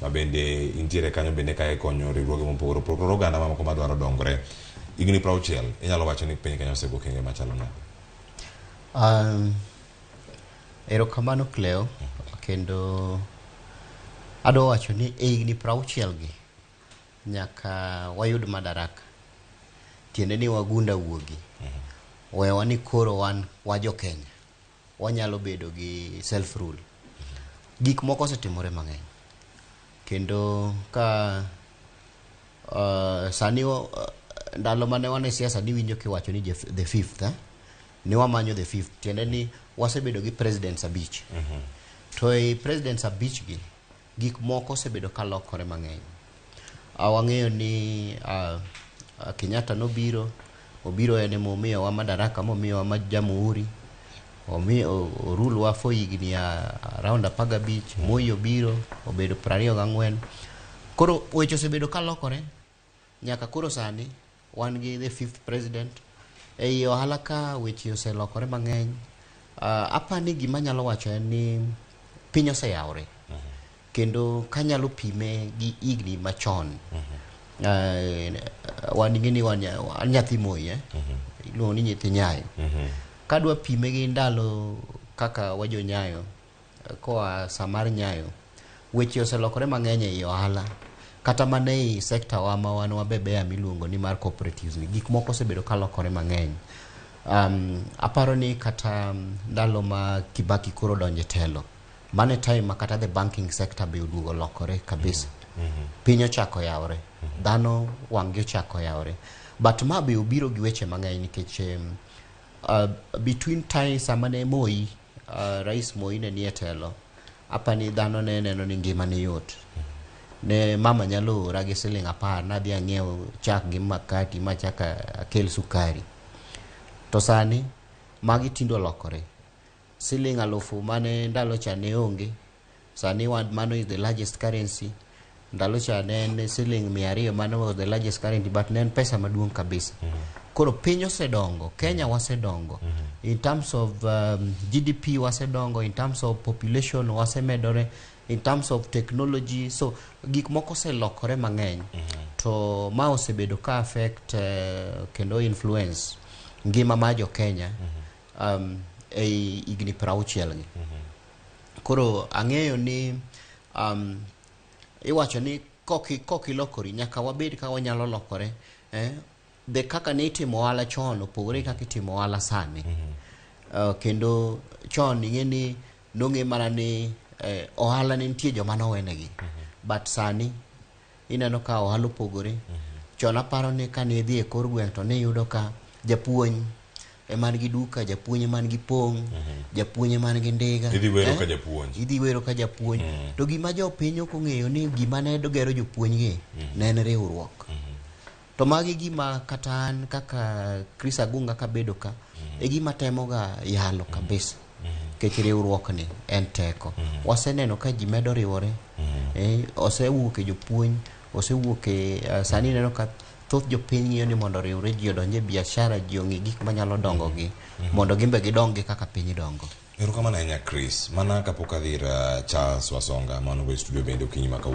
Ma bende intiere kanyo bende ka ikonyo riwruoge mopogore opogore oganda mamoko madwaro dongore. Higni 60 inyalo wacho ni piny Kenya osego okenge machalo nade? Erokamano Cleo, kendo adwa wacho ni e higni 60 gi nyaka wayud madaraka, tiende ni wagunda wuogi wewa ni koro wan wa jo Kenya wanyalo bedo gi self rule. Gik moko osetimore mang'eny kendo ka sani ndalo mane wan e siasa niwinjo kiwacho ni the fifth, eh? Ni wamanyo the fifth, tiende ni wasebedo gi presidents abich. To ei presidents abich gi gik moko osebedo ka lokore mang'eny. Wang'eyo ni Kenyatta nobiro, obiro en emomiyowa madaraka, momiyowa ma jamhuri, orulwa for higni around 15. Moi obiro obedo 24. Koro weche osebedo ka lokore nyaka koro sani wan gi the fifth president. Ei ohala ka weche oselokore mang'eny. Apani gima anyalo wacho en ni piny oseyawre kendo kanyalo pime gi higni machon. Wan ing'e ni wan an nyathi Moi, eh? Iluongo ni nyithi Nyayo. Kadwa pime gi ndalo kaka wajo Nyayo, koa sa mar Nyayo, weche oselokore mang'eny ei ohala. Kata mana ei sekta wa ma wan wabebea miluongo ni mar cooperatives ni, gik moko osebedo kalokore mang'eny. Aparo ni kata ndalo ma Kibaki koro donjo e telo, mano e time ma kata the banking sector be oduogo lokore kabisa. Piny ochako yawre, dhano wang'gi ochako yawre. But ma be obiro gi weche mang'eny nikech between time sama ne Moi, Rais Moi ne nie telo, apani dhano ne neno ni ngima ne yot. Ne mama nyalo ora gi siling 10 nadhi ang'iew chak gi makati machak akel sukari. To sani magi tinde olokore. Siling 1000 mane ndalo cha ne onge, sani wan mano is the largest currency. Ndalo cha ne en siling 200, mano was the largest currency, but ne en pesa maduong' kabisa. Koro piny osedongo, Kenya wasedongo. In terms of GDP wasedongo, in terms of population wasemedore, in terms of technology, so gik moko oselokore mang'eny. To ma osebedo ka affect kendo influence ngima mar jo Kenya ei higni 60 gi. Koro ang'eyo ni iwacho ni kokilokori nyaka wabed ka wanyalo lokore. The kaka ne itimo ohala chon opogore gi kaka itimo ohala sani. Kendo chon ing'e ni nong'e mana ni ohala ne nitie joma nowenegi. But sani ineno ka ohala opogore. Chon aparo ni kane idhi e kor gweng' to niyudo ka japuonj ema nigi duka, japuonj ema nigi pong', japuonj ema nigi ndiga. Idhi wero ka japuonj. Idhi wero ka japuonj. To gima jopiny ok ong'eyo ni gima ne gero jopuonj gi ne en riwruok. To magi gima kata an kaka Chris Agunga kabedo ka, e gima temoga yalo kabisa. Nikech riwruok ni en teko. Waseneno ka ji medo riwore. Osewuok e jopuonj, osewuok e sani ineno ka thoth jopiny ng'iyo ni mondo oriwre, ji odonj e biashara, ji ong'i gik manyalo dongo gi, mondo gin be gidong gi kaka piny dongo. Erokamano ahinya Chris. Mana kapok adhi ir Charles Wasonga mano e studio bende okinyi ma kawuono.